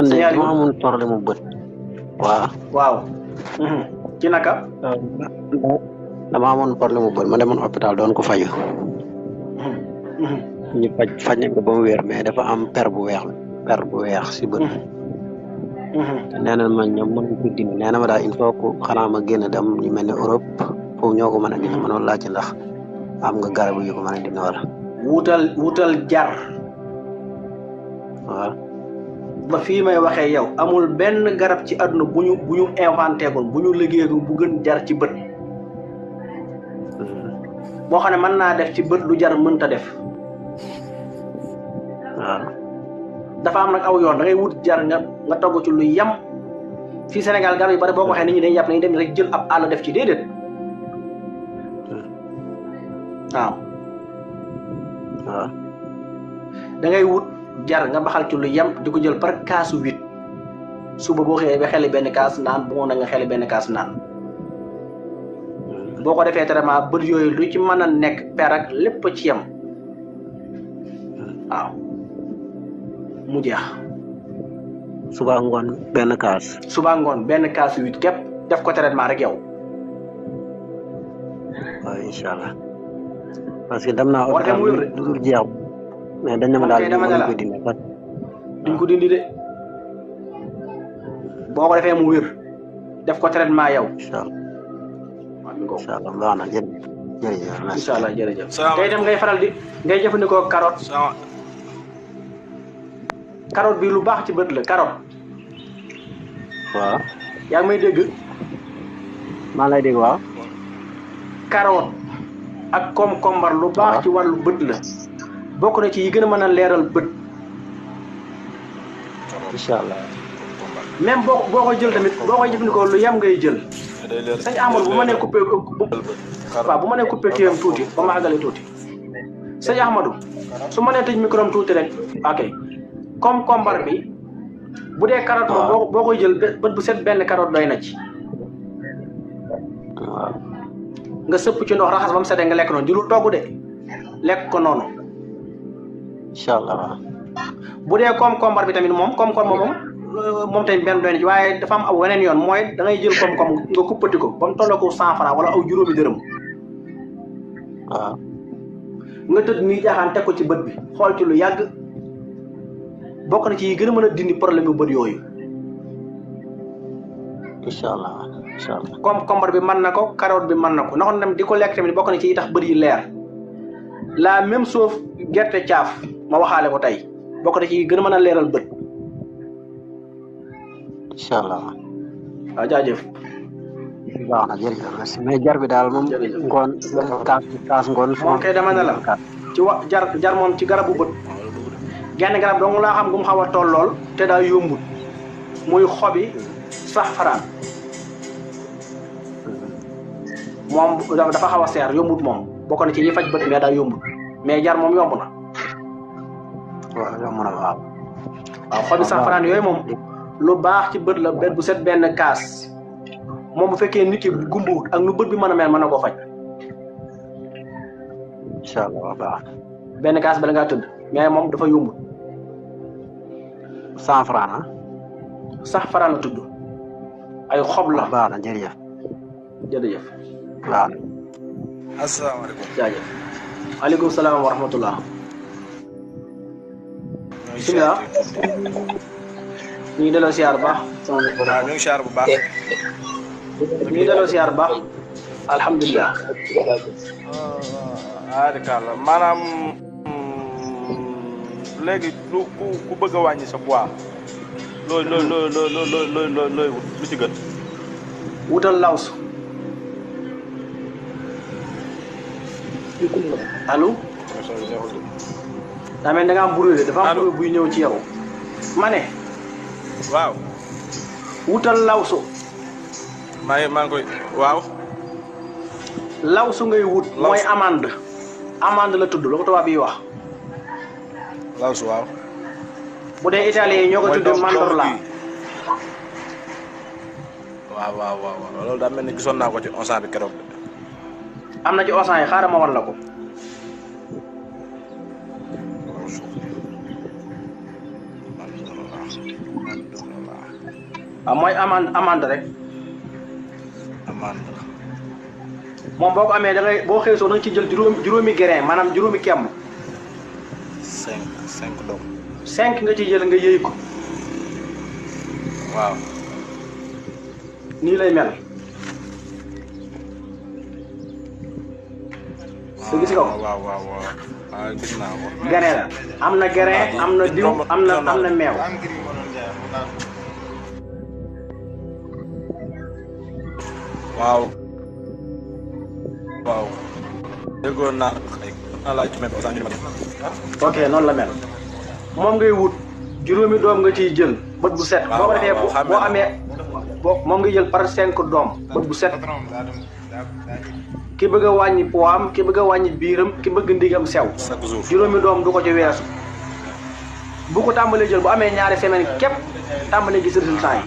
man de dama amoon problème mu bët. waaw. ci naka. dama amoon problème mu bët ma demoon hôpital doon ko faju. ñu faj nañ ko ba mu wér mais dafa am per bu weex si bët. nee na ma ñoom mën ko dindi nee na ma daal il faut que xanaa ma génn dem ñu mel ne Europe foofu ñoo ko mën a dindi ma noonu laaj ndax am nga garab yu ko mën a dindi wala. wutal jar. waaw. ba fii may waxee yow amul benn garab ci àdduna bu ñu inventé goon bu ñu liggéeyagum bu gën jar ci bët. boo xam ne mën naa def ci bët lu jar mënta def. waaw. dafa am nag aw yoon da ngay wut jar nga togg ci lu yam fii Sénégal garab yu bari boo ko waxee nit ñi dañuy jàpp nañu dem rek jël ab àll def ci déedéet. waaw. waaw. da ngay wut jar nga baxal ci lu yam di ko jël par kaasu 8 suba boo xëyee ba xeli benn kaas naan bu ngoon nga xeli benn kaas naan. boo ko defee traitement bët yooyu lu ci mën a nekk per ak lépp ci yam waaw mu jeex. suba ngoon benn kaas. suba ngoon benn kaas 8 képp def ko traitement rek yow. waaw incha allah parce que dem naa hôpital du jeex mais dañ ne ma daal ñu ko dindi duñ ko dindi de boo ko defee mu wér def ko traitement yow. incha allah baax na jërëjëf. incha allah jërëjëf. tey dem ngay faral di ngay jëfandikoo carotte. carotte bi lu baax ci bët la carotte. waaw. yaa ngi may dégg. maa lay dégg waaw. carotte ak concombre lu baax ci wàllu bët la. bokk na ci yi gën a mën a leeral bët. incha allah. même boo ko jël tamit boo koy jëfandikoo lu yem ngay jël. sañ Amadou bu ma nee coupé waaw bu ma nee coupé kiyam tuuti ba ma àggale tuuti. sëñ Ahmadou su ma nee tëj micro am tuuti rek ok concombre bi bu dee carotte moom boo koy jël bët bu set benn carotte doy na ci. waaw. nga sëpp ci ndox raxas ba mu setee nga lekk noonu jëlul togg de lekk ko noonu. incha allah. bu dee concombre bi tamit moom moom tamit benn doy na ci waaye dafa am aw weneen yoon mooy da ngay jël concombre nga kuppati ko ba mu tolloo ko 100 francs wala aw juróomi dërëm. waaw. nga tëdd nii jaaxaan teg ko ci bët bi xool ci lu yàgg bokk na ci yi gën a mën a dindi problème yu bët yooyu. incha allah. concombre bi mën na ko carotte bi mën na ko ndax dem di ko lekk tamit bokk na ci yi tax bët yi leer la même chose gerte caaf ma waxaale ko tey bokk na ci yi gën a mën a leeral bët. incha allah. waaw jaajëf. baax na jërëjëf merci mais jar bi daal moom. ngoon kaas ngoon. moom kay dama ne la ci jar moom ci garabu bët. genn garab dong laa xam gu mu xaw a tollool te daa yombut muy xobi saxfaraan moom dafa xaw a seer yombut moom bokk na ci yi faj bët mais daa yombut mais jar moom yomb na. waaw yomb na waaw. waaw xobi saxfaraan yooyu moom lu baax ci bët la bët bu set benn kaas moom bu fekkee nit ki gumbuwut ak nu bët bi mën a mel mën na koo faj. incha allah baax na. benn kaas bala ngaa tëdd mais moom dafa yombut. 100 francs ah. saxfaraan la tudd ay xob la. baax na jërëjëf. jërëjëf. baax na. asalaamaaleykum. jaajëf. maaleykum salaam wa rahmatullah. bisimilah. ñu ngi delloo siyaar bu baax. waaw ñu ngi siyaar bu baax. ñu ngi delloo siyaar bu baax. alhamdulilah. arikalla maanaam léegi ku bëgg a wàññi sa poids looy wut lu ci gën. wutal lawsu. allo. daa mel da nga am bruit dafa am bruit buy ñëw ci yow. ma ne. waaw. wutal lawsu. maa ngi koy waaw. lawsu ngay wut. mooy amande. amande la tudd la ko tubaab yi wax. lawsu waaw. bu dee italien yi ñoo ko tudd mandorla. waaw loolu daa mel ni gisoon naa ko ci onsan bi keroog. am na ci onsan yi xaaral ma wan la ko. mooy amande rek. amande. moom boo ko amee da ngay boo xëysoo nañ ci jël juróomi grain maanaam juróomi kemb. 5 doom. 5 nga ci jël nga yëy ko. waaw. nii lay mel. te gis nga ko. waaw gis naa ko. grain la am na grain am na diw am na meew. waaw. déggoon naa laaj ci même aussi ñu ok noonu la mel. moom ngay wut juróomi doom nga ciy jël bët bu set. boo ko defee boo amee moom ngay jël par 5 doom bët bu set. ki bëgg a wàññi poids am ki bëgg a wàññi biiram ki bëgg ndigam sew. juróomi doom du ko ci weesu. bu ko tàmbalee jël bu amee ñaari semaine képp tàmbalee gis résultat yi.